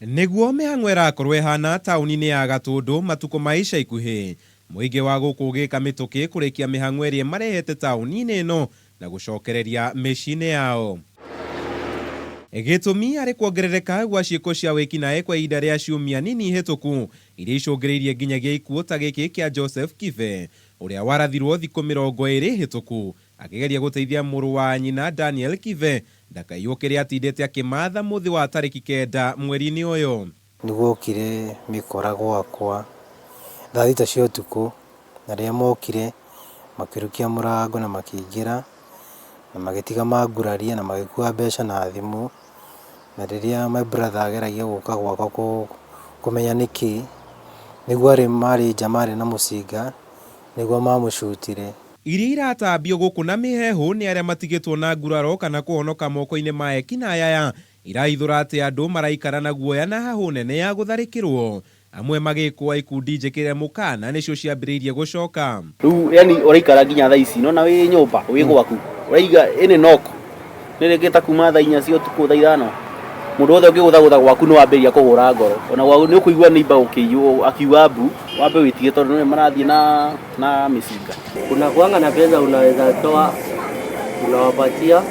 Nĩguo mĩhang'o ĩrakorwo ĩhana taũni-inĩ ya Gatũndũ matukũ ma ica ikuhĩ, mũingĩ wa gũkũ ũgĩka mĩtũkĩ kũrĩkia mĩhang'o ĩrĩa ĩmarehete taũni-inĩ ĩno na gũcokereria mĩciĩ-inĩ yao. Gĩtũmi arĩ kuongerereka gwa ciĩko cia wĩkinaĩ kwa ihinda rĩa ciumia nini hĩtũku iria icũngĩrĩirie nginyagia ikuũ ta gĩkĩ kĩa Joseph Kibe ũrĩa warathirwo thikũ 20 hĩtũku akĩgeria gũteithia mũrũ wa nyina Daniel Kibe ndakaiywo kĩrĩa atindĩte akĩmatha mũthĩ wa tarĩki 9 mweri-inĩ ũyũ. Nĩguokire mĩkora gwakwa thaa thita cia ũtukũ, na rĩrĩa mokire makĩrukia mũrango na makĩingĩra na magĩtiga manguraria na magĩkua mbeca na thimũ. Na rĩrĩa my brother ageragia gũka gwakwa kũmenya nĩkĩ, nĩguo arĩ marĩ nja marĩ na mũcinga, nĩguo mamũcutire. Iria iratambio gũkũ na mĩheehũ nĩ arĩa matigĩtwo na nguraro kana kũhonoka moko-inĩ ma ekinaĩ aya, irahithũra atĩ andũ maraikara na guoya na hahũ nene ya gũtharĩkĩrwo, amwe magĩkũa ikundi njĩkĩre mũkana nĩcio ciambĩrĩirie gũcoka. Rĩu yani ũraikara nginya thaa ici nona wĩ nyũmba wĩ gwaku ũraiga ĩnĩ knock nĩ rĩngĩ ta kuma thaa 4 cia ũtukũ thaa 5 mũndũ wothe ũngĩgũthagũtha gwaku nĩ wambĩrĩria kũhũra ngoro ona gwaku nĩ ũkũigua neighbor gũkĩiywo akiuga mbu wambe wĩtige tondũ nĩ marathiĩ na mĩcinga. Unakuanga na pesa unaweza toa unawapatia,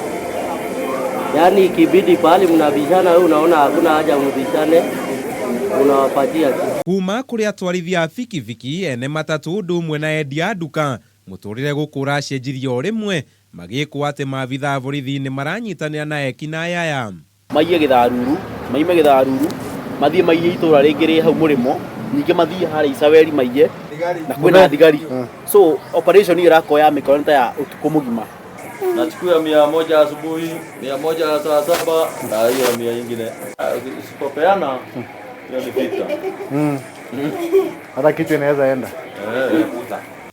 yaani ikibidi pahali mnabishana, wewe unaona hakuna haja mbishane, unawapatia tu. Kuma kũrĩ atwarithia a bikibiki, ene matatũ ũndũ ũmwe na endia a nduka, mũtũrĩre gũkũ ũracenjirie o rĩmwe magĩkwo atĩ maabithaa a borithi nĩ maranyitanĩra na ekinaĩ aya. Maiye Gĩtharuru, maime Gĩtharuru, mathiĩ maiye itũra rĩngĩ rĩ hau mũrĩmo, ningĩ mathiĩ harĩa Icaweri maiye, na kwĩna thigari. So operation ĩyo ĩrakorwo ya mĩkora nĩ ta ya ũtukũ mũgima. Nachukua 100 asubuhi, 100 saa 7 na hiyo 100 ingine. Usipopeana hiyo ni vita. Hata kitu inaweza enda.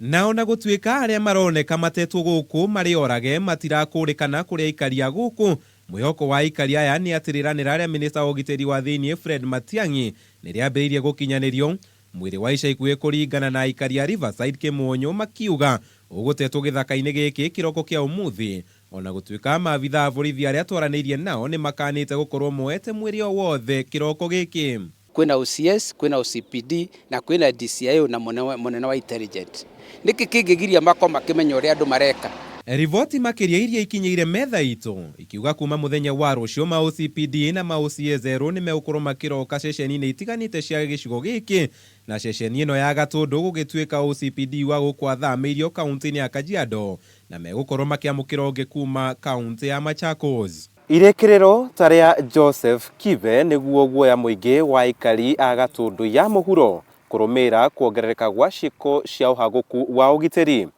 Nao na gũtuĩka arĩa maroneka matetwo gũkũ marĩ orage matirakũrĩkana kũrĩ aikari a gũkũ, mwĩhoko wa aikari aya nĩ atĩ rĩranĩra rĩa minista wa ũgitĩri wa thĩinĩ Fred Matiang'i nĩ rĩambĩrĩirie gũkinyanĩrio. Mwĩrĩ wa ica ikuhĩ kũringana na aikari a Riverside Kĩmuonyo makiuga ũgũtetwo gĩthaka-inĩ gĩkĩ kĩroko kĩa ũmũthĩ, ona gũtuĩka maabithaa a borithi arĩa twaranĩirie nao nĩ makanĩte gũkorwo moete mwĩrĩ o wothe kĩroko gĩkĩ. Kwĩna OCS, kwĩna OCPD na kwĩna DCIO na mũnene wa intelligence. Nĩkĩ kĩngĩgiria makorwo makĩmenya ũrĩa andũ mareka? Riboti makĩria iria ikinyĩire metha itũ ikiuga kuma mũthenya wa rũciũ ma OCPD na ma OCS erũ nĩ megũkorwo makĩroka ceceni-inĩ itiganĩte cia gĩcigo gĩkĩ, na ceceni ĩno ya Gatũndũ gũgĩtuĩka OCPD wa gũkũ athamĩirio kaunti-inĩ ya Kajiado na megũkorwo makĩamũkĩra ũngĩ kuma kaunti ya Machakos. Irĩkĩrĩro ta rĩa Joseph Kibe nĩguo guoya mũingĩ wa aikari a Gatũndũ ya mũhuro kũrũmĩrĩra kuongerereka gwa ciĩko cia ũhagũku wa ũgitĩri.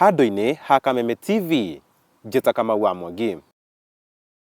Handũ-inĩ ha Kameme TV, njĩta Kamau wa Mwangi.